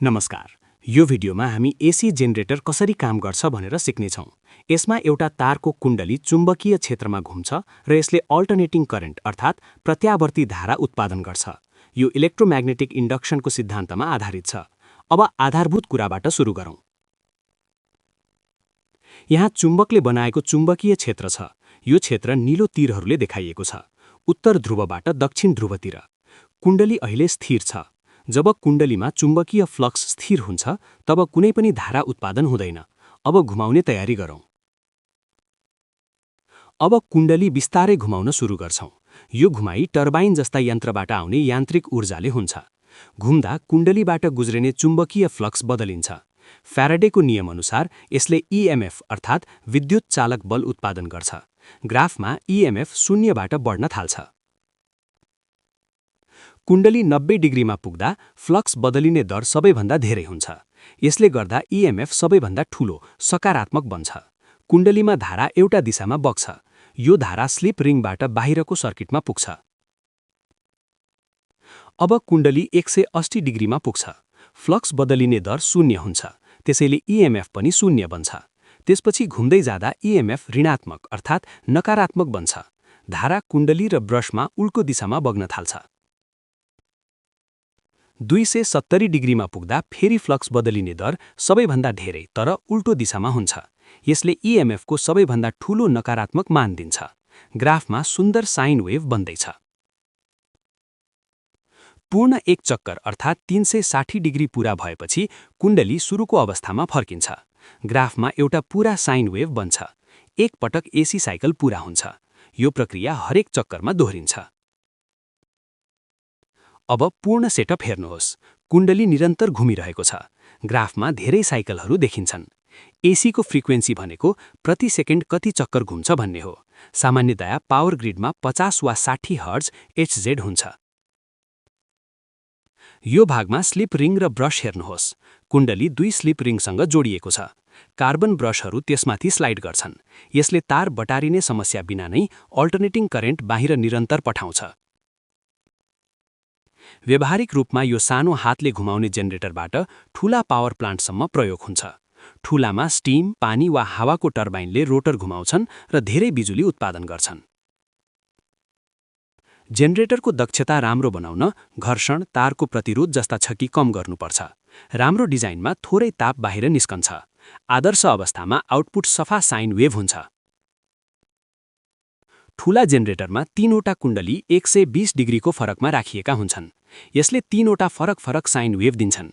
नमस्कार। यो भिडियोमा हामी एसी जेनेरेटर कसरी काम गर्छ भनेर सिक्नेछौँ। यसमा एउटा तारको कुण्डली चुम्बकीय क्षेत्रमा घुम्छ र यसले अल्टरनेटिङ करेन्ट अर्थात् प्रत्यावर्ती धारा उत्पादन गर्छ। यो इलेक्ट्रोम्याग्नेटिक इन्डक्सनको सिद्धान्तमा आधारित छ। अब आधारभूत कुराबाट सुरु गरौँ। यहाँ चुम्बकले बनाएको चुम्बकीय क्षेत्र छ। यो क्षेत्र नीलो तीरहरूले देखाइएको छ, उत्तर ध्रुवबाट दक्षिण ध्रुवतिर। कुण्डली अहिले स्थिर छ। जब कुण्डलीमा चुम्बकीय फ्लक्स स्थिर हुन्छ तब कुनै पनि धारा उत्पादन हुँदैन। अब घुमाउने तयारी गरौँ। अब कुण्डली बिस्तारै घुमाउन सुरु गर्छौं। यो घुमाइ टर्बाइन जस्ता यन्त्रबाट आउने यान्त्रिक ऊर्जाले हुन्छ। घुम्दा कुण्डलीबाट गुज्रिने चुम्बकीय फ्लक्स बदलिन्छ। फ्याराडेको नियमअनुसार यसले ईएमएफ अर्थात् विद्युत चालक बल उत्पादन गर्छ। ग्राफमा ईएमएफ शून्यबाट बढ्न थाल्छ। कुण्डली 90 डिग्रीमा पुग्दा फ्लक्स बदलिने दर सबैभन्दा धेरै हुन्छ। यसले गर्दा ईएमएफ सबैभन्दा ठूलो सकारात्मक बन्छ। कुण्डलीमा धारा एउटा दिशामा बग्छ। यो धारा स्लिप रिङबाट बाहिरको सर्किटमा पुग्छ। अब कुण्डली 180 डिग्रीमा पुग्छ। फ्लक्स बदलिने दर शून्य हुन्छ, त्यसैले ईएमएफ पनि शून्य बन्छ। त्यसपछि घुम्दै जाँदा ईएमएफ ऋणात्मक अर्थात् नकारात्मक बन्छ। धारा कुण्डली र ब्रशमा उल्टो दिशामा बग्न थाल्छ। 270 डिग्रीमा पुग्दा फेरि फ्लक्स बदलिने दर सबैभन्दा धेरै तर उल्टो दिशामा हुन्छ। यसले ईएमएफको सबैभन्दा ठूलो नकारात्मक मान दिन्छ। ग्राफमा सुन्दर साइन वेभ बन्दैछ। पूर्ण एक चक्कर अर्थात् 360 डिग्री पूरा भएपछि कुण्डली सुरुको अवस्थामा फर्किन्छ। ग्राफमा एउटा पूरा साइन वेभ बन्छ। एक पटक एसी साइकल पूरा हुन्छ। यो प्रक्रिया हरेक चक्करमा दोहोरिन्छ। अब पूर्ण सेटअप हेर्नुहोस्। कुण्डली निरन्तर घुमिरहेको छ। ग्राफमा धेरै साइकलहरू देखिन्छन्। एसीको फ्रिक्वेन्सी भनेको प्रति सेकेन्ड कति चक्कर घुम्छ भन्ने हो। सामान्यतया पावर ग्रिडमा 50 वा 60 हर्ज एचजेड हुन्छ। यो भागमा स्लिप रिङ र ब्रश हेर्नुहोस्। कुण्डली 2 स्लिप रिङसँग जोडिएको छ। कार्बन ब्रशहरू त्यसमाथि स्लाइड गर्छन्। यसले तार बटारिने समस्या बिना नै अल्टरनेटिङ करेन्ट बाहिर निरन्तर पठाउँछ। व्यावहारिक रूपमा यो सानो हातले घुमाउने जेनेरेटरबाट ठूला पावर प्लान्टसम्म प्रयोग हुन्छ। ठूलामा स्टिम, पानी वा हावाको टर्बाइनले रोटर घुमाउँछन् र धेरै बिजुली उत्पादन गर्छन्। जेनेरेटरको दक्षता राम्रो बनाउन घर्षण, तारको प्रतिरोध जस्ता क्षति कम गर्नुपर्छ। राम्रो डिजाइनमा थोरै ताप बाहिर निस्कन्छ। आदर्श अवस्थामा आउटपुट सफा साइन वेभ हुन्छ। ठूला जेनेरेटरमा 3 वटा कुण्डली 120 डिग्रीको फरकमा राखिएका हुन्छन्। यसले 3 वटा फरक साइन वेभ दिन्छन्।